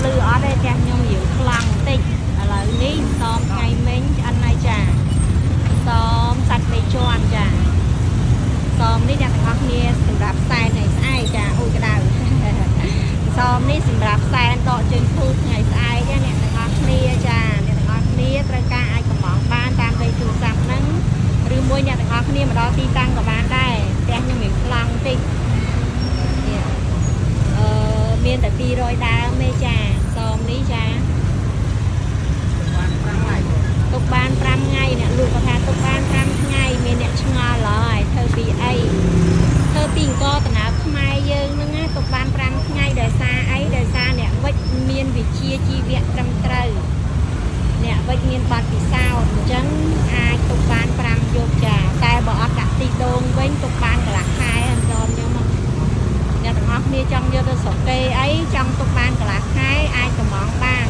លឺអត់ទេផ្ទះខ្ញុំរៀងខ្លាំងបន្តិចឥឡូវនេះសមថ្ងៃមិញឆ្អិនហើយចាសមសាច់បីជាន់ចាសមនេះអ្នកទាំងអស់គ្នាសម្រាប់សែនថ្ងៃស្អែកចាអូយក្តៅ សមនេះសម្រាប់សែនដកជើងធូបថ្ងៃស្អែកណាអ្នកទាំងអស់គ្នាចាអ្នកទាំងអស់គ្នាត្រូវការអាចកំងបានតាមលេខទូរស័ព្ទហ្នឹងឬមួយអ្នកទាំងអស់គ្នាមកដល់ទីតាំងក៏បានដែរផ្ទះខ្ញុំរៀងខ្លាំងបន្តិចនេះអឺមានតែ200ដើមទេចាសមនេះចា បាន5ថ្ងៃ ទុកបាន5ថ្ងៃអ្នកលក់គាត់ថាទុកបាន5ថ្ងៃមានអ្នកឆ្ងល់ហើយធ្វើពីអីធ្វើពីអង្គតំណើខ្មែរយើងហ្នឹងណាទុកបាន5ថ្ងៃដោយសារអីដោយសារអ្នកវិចមានវិជ្ជាជីវៈត្រឹមត្រូវអ្នកវិចមានបទពិសោធន៍អញ្ចឹងអាចទុកបាន5យប់ចាតែបើអត់ដាក់ទីដងវិញទុកបានកន្លះខែអញ្ចឹងខ្ញុំមកអ្នកទាំងអស់គ្នាចង់យកទៅស្រុកគេអីចង់ទុកបានកន្លះខែអាចកំងបាន